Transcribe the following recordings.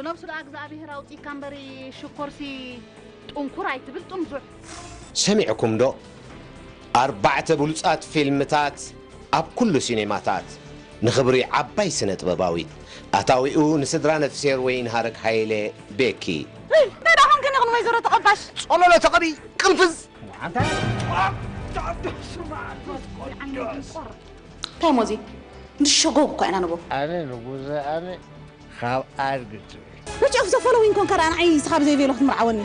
ብነብሱ ደኣ እግዚኣብሔር ኣውጺእካ እምበሪ ሽኮርሲ ጥንኩር ኣይትብል ጥምዙዕ። ሰሚዕኩም ዶ? ኣርባዕተ ብሉጻት ፊልምታት ኣብ ኩሉ ሲኔማታት ንኽብሪ ዓባይ ስነ ጥበባዊት። ኣታዊኡ ንስድራ ነፍስሄር ወይን ሃረግ ሃይለ ቤኪ። እንታይ ደኣ ኾንክን ኢኽን ወይዘሮ ተቐባሽ? ጸሎሎ ተቐቢ ቅንፍዝ። እንታይ ሞዚ ንሸጎግ እኳ ኢና ንቦ። ኣነ ንጉዘ ኣነ ካብ ኣድጊ ትብል Which of the following ኮንካ ደኣ ንዓይ ንስኻ ብዘይ ቬሎ ክትምርዓወኒ?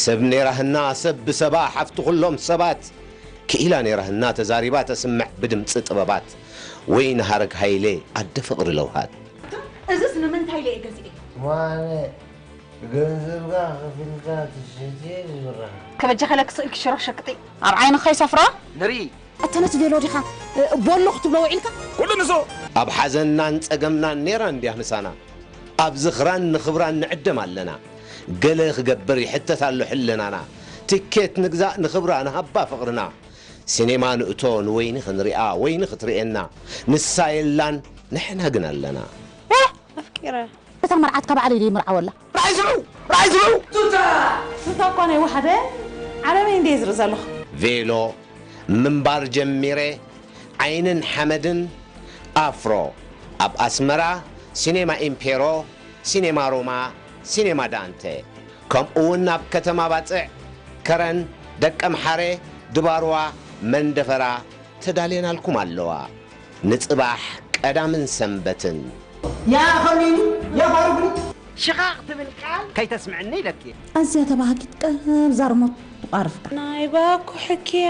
ሰብ ኔራህና ሰብ ብሰባ ሓፍቲ ኩሎም ሰባት ክኢላ ኔራህና ተዛሪባ ተስምዕ ብድምፂ ጥበባት ወይን ሃረግ ሃይሌ ኣደ ፍቕሪ ለውሃት። እዝስ ንምንታይ ኢለ እየ ገዚኤ? ማነ ገንዘብካ ከፊልካ ትሸትየ ዝብራ ከበጃኸለ ክስእል ክሽሮ ሸቅጢ ኣብ ዓይንኻ ይሰፍሮ። ንርኢ ኣታ ነቲ ቬሎ ዲኻ ቦሎ ክትብሎ ውዒልካ? ኩሉ ንሱ ኣብ ሓዘንናን ጸገምናን ኔራ እንድያ ምሳና ኣብ ዝኽራን ንኽብራን ንዕደም ኣለና። ገለ ክገብር ይሕተት ኣሎ ሕልናና። ትኬት ንግዛእ ንኽብራ ንሃባ ፍቕርና። ሲኔማ ንእቶ ንወይኒ ክንሪኣ ወይኒ ክትርእየና። ንሳ የላን ንሕና ግን ኣለና። ኣፍቂረ እታ መርዓት ካብ ባዕለይ ደይ ምርዓወላ። ራይ ዝብሉ ራይ ዝብሉ ቱታ እኳ ናይ ወሓደ ዓለመይ እንደ ዝርኢ ዘለኹ። ቬሎ ምንባር ጀሚረ ዓይንን ሓመድን ኣፍሮ ኣብ ኣስመራ ሲኔማ ኢምፔሮ ሲኔማ ሮማ ሲኔማ ዳንተ ከምኡ እውን ኣብ ከተማ ባጽዕ ከረን ደቀምሓረ ድባርዋ መንደፈራ ተዳልየናልኩም ኣለዋ ንጽባሕ ቀዳምን ሰንበትን ያ ኸሚኒ ያ ፋሩግኒ ሽቓቕ ትብል ቃል ከይተስምዕኒ ኢለኪ። ኣዝያ ተባሃጊት ቀብዛር ሞት ትቋርፍካ። ናይ ባኩ ሕክያ